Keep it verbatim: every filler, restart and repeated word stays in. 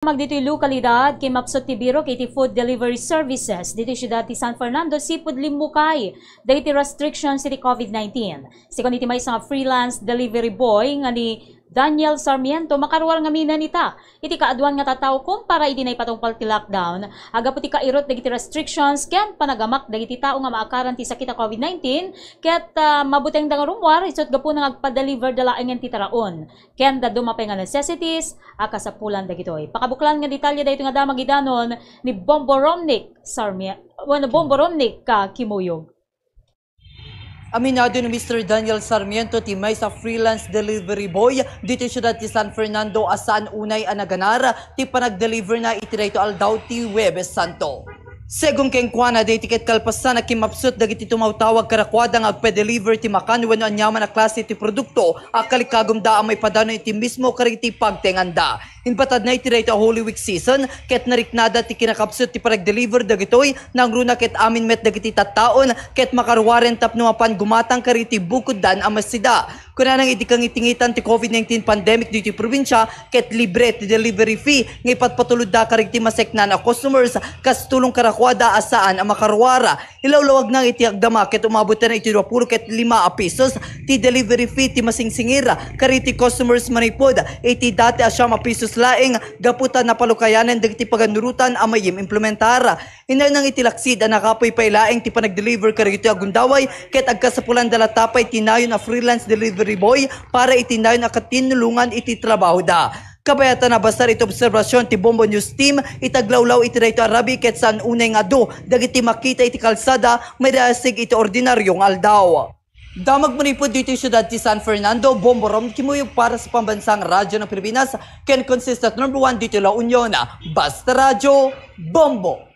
Magditoy lokalidad, kimmapsut ti Biro iti Food Delivery Services ditoy siudad ti San Fernando, sipud limmukay dagiti restrictions iti COVID nineteen. Segun iti maysa nga freelance delivery boy nga ni Daniel Sarmiento, makaruar ngamin ita iti kaaduan nga tattao kumpara idi naipatungpal ti lockdown. Gapu ti kairut dagiti restrictions ken panagamak dagiti tao nga maakaran ti sakit a COVID nineteen, ket, ah, mabutengda nga rummuar, isut' gapuna nga agpa-deliver da laengen ti taraon ken dadduma pay nga necessities a kasapulan dagitoy. Pakabuklan nga detalye daytoy nga damag idanon ni Bombo Romnick Sarmie-, wenno Bombo Romnick ka Kimuyog. Aminado ni Mister Daniel Sarmiento ti maysa freelance delivery boy ditoy siudad ti San Fernando a saan unay a naganar ti panagdeliver na iti daytoy aldaw ti Huwebes Santo. Segun kenkuana, daytoy ket kalpasan a kimmapsut dagiti tumawtawag kadakuada nga agpa-deliver ti makan wenno aniaman a klase ti produkto a kalikagumda a maipadano iti mismo kadagiti pagtenganda. Imbatadna iti daytoy a Holy Week season ket nariknada ti kinakapsut ti panagdeliver dagitoy, nangruna ket amin met dagiti tattaon ket makaruaren tapno mapan gumatang kadagiti bukoddan a masida. Kunana nga idi kangitingitan ti COVID nineteen pandemic ditoy probinsia ket libre ti delivery fee nga ipatpatulodda kadagiti maseknan a customers kas tulong kadakuada a saan a makaruar. Ilawlawagna iti agdama ket umabutna iti duapulo ket lima a pesos ti delivery fee ti masingsingir kadagiti customers manipud iti dati a siam a pesos laeng gapu ta napalukayanen dagiti paganurotan a mayem implementar. Inayna iti laksid a nakapuy pay laeng ti panagdeliver kadagiti a gundaway ket agkasapulanda latta pay ti nayon a freelance delivery boy para iti nayon a katinnulongan iti trabahoda. Kabayatan a basar iti obserbasion ti Bombo News Team, iti aglawlaw iti daytoy a rabii ket saan unay nga adu dagiti makita iti kalsada maidaesag iti ordinario nga aldaw. Damag manipud ditoy siudad ti San Fernando, Bombo Rom Kimuyog para sa Pambansang Radyo ng Pilipinas, ken consistent number one ditoy La Union, Basta Radyo, Bombo!